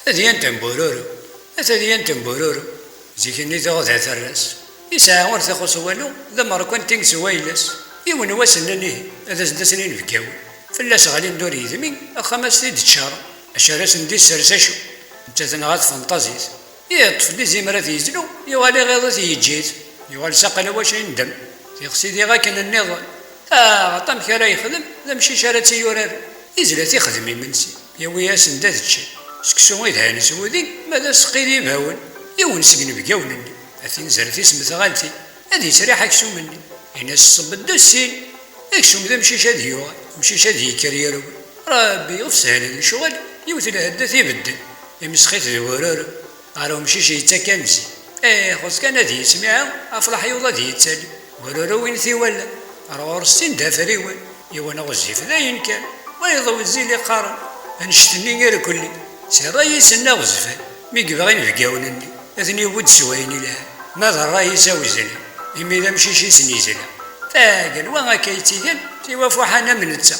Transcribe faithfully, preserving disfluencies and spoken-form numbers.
Tadyant n Bururu, a tadyant n Bururu, zik-nni tuɣ d aterras. Yesɛa ur t-ixuṣṣ walu, d amerkanti s wayla-s. Yiwen wass-nni ihi, ad as-d-asen inebgawen. Fell-as ɣlin-d ur yedmi, axxam ad s-t-id-ččaren. Acu ara sen-d-issers acu? Netta tenɣa-t tfenṭazit. Yeṭṭef lizimer ad yezlu, yuɣal iɣiḍ-it yeǧǧa-t. Yuɣal s aqlawac yendem. Tixsi diɣ akken nniḍen. Taɣaṭ amek ara yexdem, d amcic ara tt-yuraren. Yezla tixdem imensi, yawi-yasen-d ad ččen. Seksu idhan s wudi, ma d aseqqi d ibawen. Yiwen seg inebgawen-nni, a tin zerret isem tɣalti, ad yesriḥ aksum-nni. Ini-as ṣṣeb-d sin. Aksum d amcic ad yuɣal, amcic ad yekker yerwel. Rebbi ɣef sehlen lecɣel, yiwet lhedda tibedden. Imsex-it d Bururu. Ɣer umcic yettak anzi. Eh, xus kan ad yesmiɛ, ɣef leḥyuḍ ad yettali. Bururu win t-iwalan. Ɣer ɣur-s sin d afriwen. Yiwen ɣezzif d ayen kan. Wayeḍ wezzil iqqaren. Annect-nni irkelli. Si ṛṛay-is nna ɣezfan. Mi yebɣa inebgawen-nni, ad ten-iwwed s wayen ilhan. Ma d ṛṛay-is awezlan. Imi d amcic i sen-yezla. Tagelwa akka yettigan, siwa fuḥan am netta.